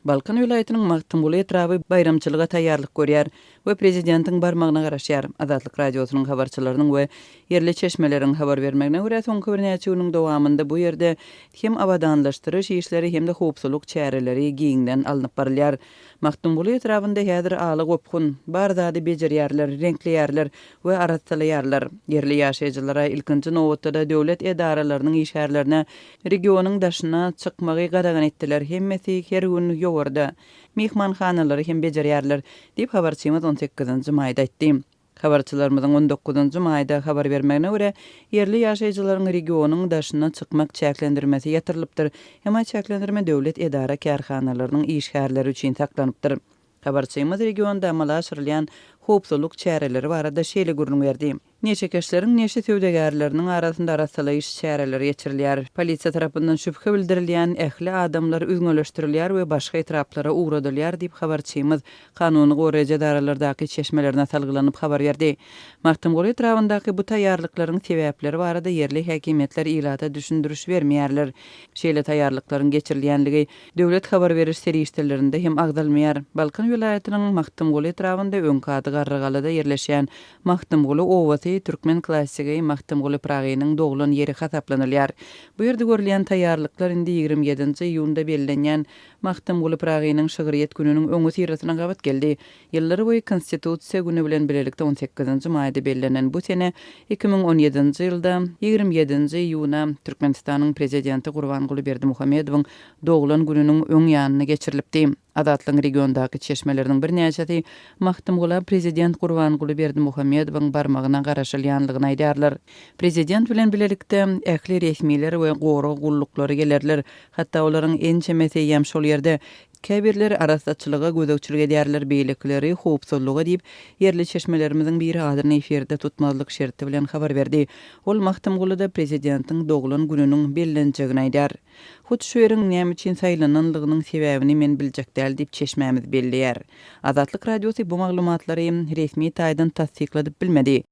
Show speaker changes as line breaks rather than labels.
Balkan welaýatynyň Magtymguly etraby baýramçylyga taýýarlyk görýär we prezidentiň barmagyna garaşýar. Azatlyk Radiosynyň habarçylarynyň we ýerli çeşmeleriň habar bermegine görä, soňky birnäçe günüň dowamynda bu ýerde hem abadanlaşdyryş işleri hem-de howpsuzlyk çäreleri giňden alnyp barylýar. Magtymguly etrabynda häzir ala gopgun, bar zady bejerýärler, reňkleýärler we arassalaýarlar. Ýerli ýaşaýjylara, ilkinji nobatda-da döwlet edaralarynyň işgärlerine Regionyň daşyna çykmagy gadagan etdiler, hemmesi her gün ýowarda. Myhmanhanalary hem bejerýärler, diýip, habarçymyz on sekizinji maýda aýtdy. Habarçylarymyzyň on dokuzynjy maýda habar bermegine görä, ýerli ýaşaýjylaryň regionyň daşyna çykmak çäklendirmesi ýatyrylypdyr, emma çäklendirme döwlet edara-kärhanalarynyň işgärleri üçin saklanypdyr. Habarçymyz regionda amala aşyrylýan howpsuzlyk çäreleri barada şeýle gürrüň berdi. Neşekeşleriň neşe söwdagärleriniň arasynda arassalaýyş çäreleri geçirilýär. Polisiýa tarapyndan şübhe bildirilýän ähli adamlar üzňeleşdirilýär we başga etraplara ugradylýar diýip, habarçymyz kanuny goraýjy edaralardaky çeşmelerine salgylanyp habar berdi. Magtymguly etrabyndaky bu taýýarlyklaryň sebäpleri barada ýerli häkimiýetler ilata düşündiriş bermeýärler. Şeýle taýýarlyklaryň geçirilýänligi döwlet habar beriş serişdelerinde hem agzalmaýar. Balkan welaýatynyň Magtymguly etrabynda öňki ady Garrygalada ýerleşýän Magtymguly obasy türkmen klassigi Magtymguly Pyragynyň doglan ýeri hasaplanylýar. Bu ýerde görülýän taýýarlyklar indi 27-nji iýunda bellenýän Magtymguly Pyragynyň şygryýet gününiň öňüsyrasyna gabat geldi. Ýyllar boýy Konstitusiýa güni bilen bilelikde on sekizinji maýda bellenen bu sene 2017-nji ýylda 27-nji iýuna Türkmenistanyň Prezidenti Gurbanguly Berdimuhamedowyň doglan gününiň öň ýanynda geçirilipdi. Azatlygyň regiondaky çeşmeleriniň birnäçesi Magtymgula prezident Gurbanguly Berdimuhamedowyň barmagyna garaşylýanlygyny aýdýarlar. Prezident bilen bilelikde ähli resmiler we gorag gulluklary gelerler. Hatda olaryň ençemesi eýýäm şol ýerde. Käbirleri arassaçylyga gözegçilik edýärler, beýlekileri howpsuzlyga diýip, ýerli çeşmelerimiziň biri adyny efirde tutmazlyk şerti bilen habar berdi. Ol Magtymguluda prezidentiň doglan gününiň bellenjegini aýdýar. Hut şu ýeriň näme üçin saýlananlygynyň sebäbini men biljek däl diýip, çeşmämiz belleýär. Azatlyk Radiosy bu maglumatlary resmi taýdan tassykladyp bilmedi.